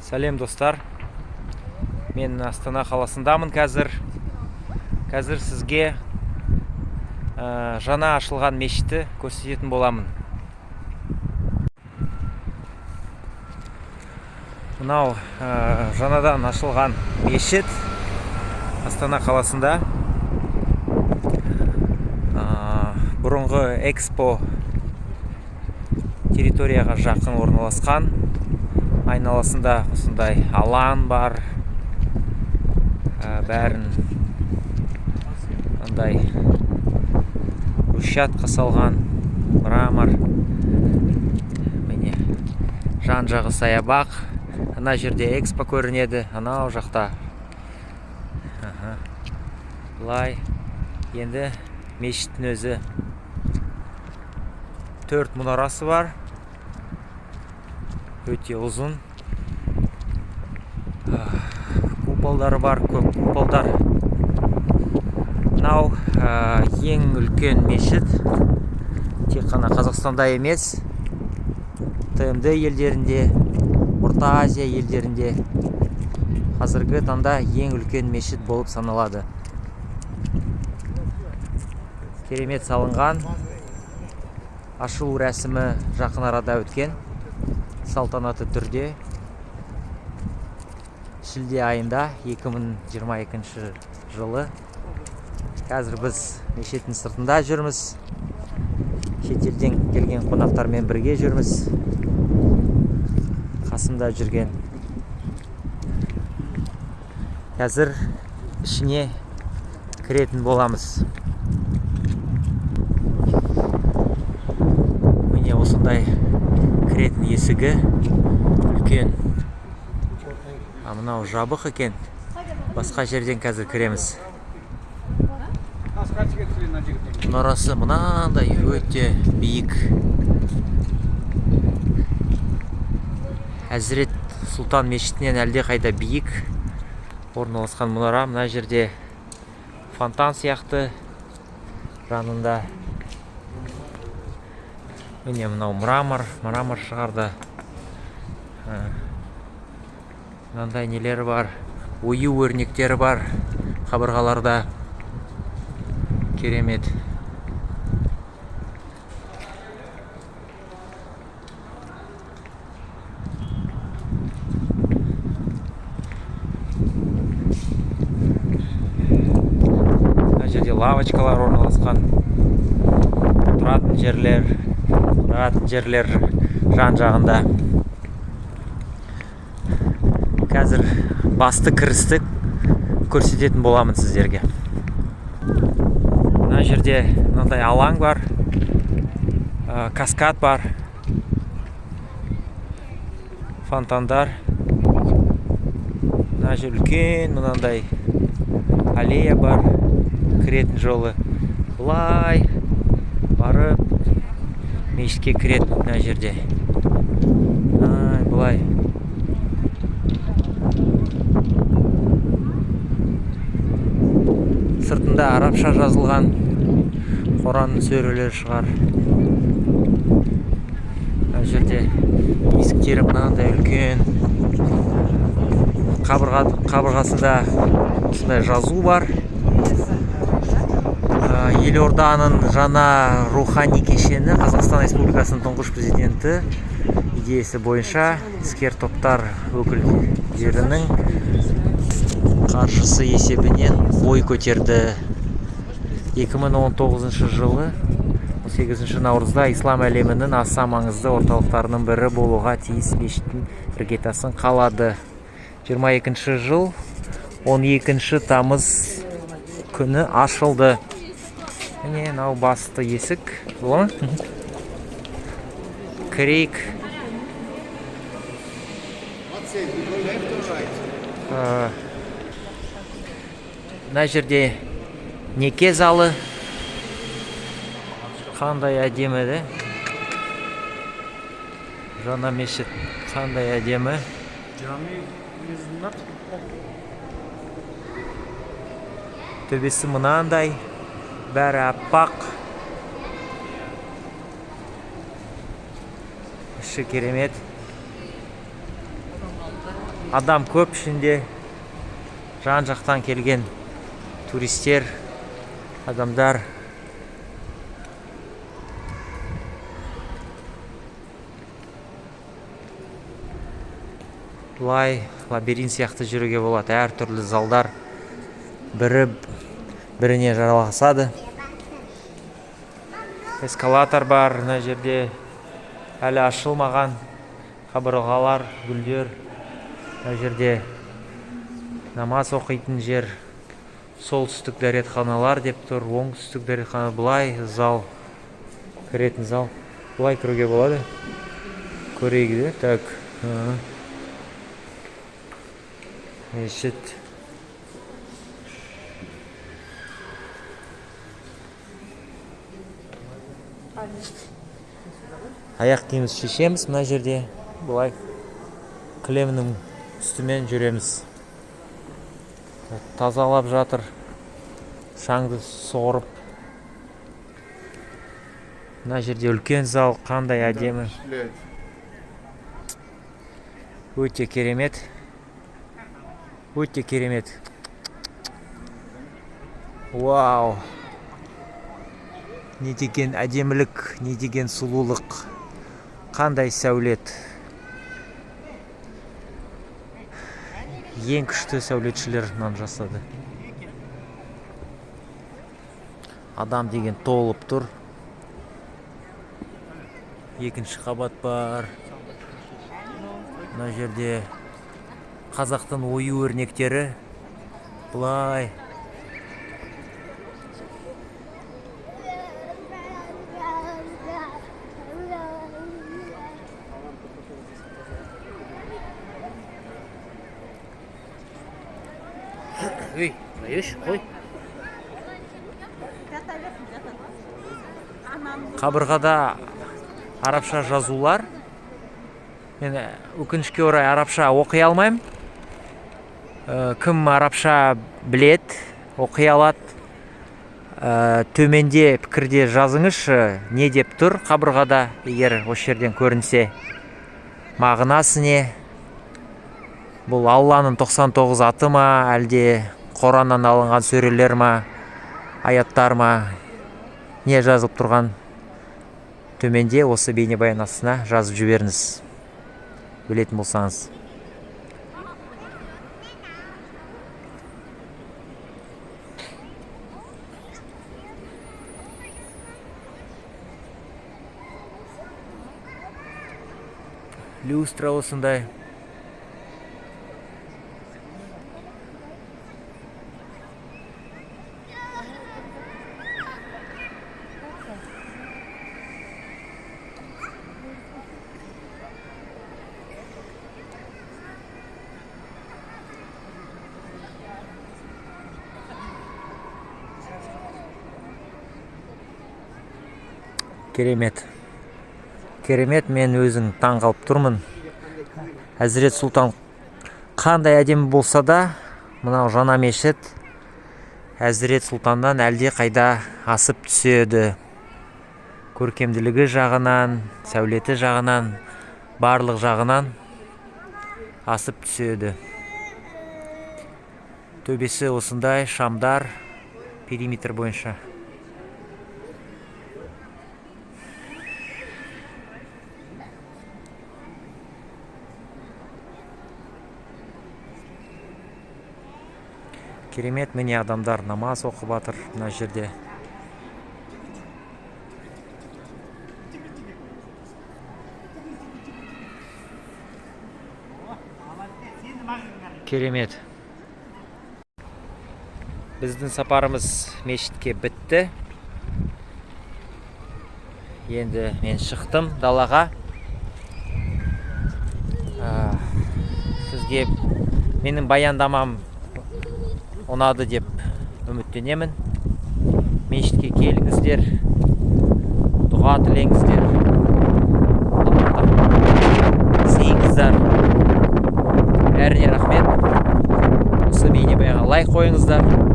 Сәлем, достар! Мен Астана қаласындамын қазір. Қазір сізге жаңа ашылған мешітті көрсететін боламын. Мынау жаңадан ашылған мешіт Астана қаласында. Бұрынғы Экспо территорияға жақын орналасқан. Айналасында осындай алаң бар. Бәрін андай брусчатка салған, мрамор. Міне, жан жағы саябақ. Ана жерде Экспо көрінеді, анау жақта. Аха. Былай енді мешіттің өзі, төрт мұнарасы бар, өте ұзын. Куполдары бар, көп куполдар. Мынау ең үлкен мешіт тек қана Қазақстанда емес, ТМД елдерінде, Орта Азия елдерінде қазіргі таңда ең үлкен мешіт болып саналады. Керемет салынған. Ашылу рәсімі жақын арада өткен, салтанатты түрде, шілде айында 2022 жылы. Қазір біз мешіттің сыртында жүрміз, шетелден келген қонақтармен бірге жүрміз. Қасымда жүрген. Қазір ішіне кіретін боламыз. Міне, осындай кіретін есігі үлкен. А мынау жабық екен, басқа жерден қазір кіреміз. Мұнарасы мынандай өте биік. Әзірет Сұлтан мешітінен әлдеқайда биік орналасқан мұнара. Мына жерде фонтан сияқты жанында. Міне, мынау мрамор шығарды. Мынандай нелері бар, ою өрнектері бар қабырғаларда, керемет. Мына жерде лавочкалар орналасқан, отыратын жерлер, қыдыратын жерлер жан жағында. Қазір басты кірісті көрсететін боламын сіздерге. Мына жерде мынандай алаң бар, каскад бар, фонтандар. Мына жер үлкен, мынандай аллея бар, кіретін жолы. Былай барып мешітке кіреді мына жерде. Ай, былай сыртында арабша жазылған Құранның сүрелері шығар. Мына жерде есіктері мынандай үлкен. Қабырғасында осындай жазу бар. Елорданың жаңа рухани кешені Қазақстан Республикасының тұңғыш президенті идеясы бойынша іскер топтар өкілдерінің қаржысы есебінен бой көтерді. 2019 жылы 18 наурызда ислам әлемінің аса маңызды орталықтарының бірі болуға тиіс мешіттің іргетасын қалады. 22 жыл 12 тамыз күні ашылды. Міне, мынау басты есік. Бола ма? Кірейік. What's it? We go left or right? Мына жерде неке залы. Қандай әдемі де жаңа мешіт, қандай әдемі! Cami is not Төбесі мынандай, бәрі аппақ, іші керемет. Адам көп ішінде. Жан жақтан келген туристер, адамдар. Былай лабиринт сияқты жүруге болады. Әртүрлі залдар бірі біріне жалғасады. Эскалатор бар мына жерде, әлі ашылмаған қабырғалар, гүлдер. Мына жерде намаз оқитын жер, солтүстік дәретханалар деп тұр, оңтүстік дәретхана. Былай зал, кіретін зал. Былай кіруге болады. Көрейік де. Так. Мешіт. Аяқ киімімізді шешеміз мына жерде. Былай кілемнің үстімен жүреміз. Тазалап жатыр. Шаңды сорып. Мына жерде үлкен зал, қандай әдемі. Өте керемет. Өте керемет. Вау. Не деген әдемілік, не деген сұлулық. Қандай сәулет. Ең күшті сәулетшілер мынаны жасады. Адам деген толып тұр. Екінші қабат бар. Мына жерде қазақтың ою өрнектері. Былай. Ей, еш, қой. Қабырғада арабша жазулар. Мен өкінішке орай арабша оқи алмаймын. Кім арабша білет, оқи алады, төменде пікірде жазыңызшы, не деп тұр қабырғада, егер осы жерден көрінсе. Мағынасы не? Бұл Алланың 99 аты ма, әлде Құраннан алынған сүрелер ма, аяттар ма, не жазылып тұрған? Төменде осы бейнебаян астына жазып жіберіңіз, білетін болсаңыз. Люстра осындай. Керемет. Керемет, мен өзім таң қалып тұрмын. Әзірет Сұлтан қандай әдемі болса да, мынау жаңа мешіт Әзірет Сұлтаннан әлде қайда асып түседі. Көркемділігі жағынан, сәулеті жағынан, барлық жағынан асып түседі. Төбесі осындай шамдар периметр бойынша. Керемет, міне адамдар намаз оқып жатыр мына жерде. Керемет. Біздің сапарымыз мешітке бітті. Енді мен шықтым далаға. Сізге менің баяндамам ұнады деп үміттенемін. Мешітке келіңіздер, дұға тілеңіздер, Аллахтан сыйыңыздар. Бәріне рахмет. Осы бейнебаянға лайк қойыңыздар.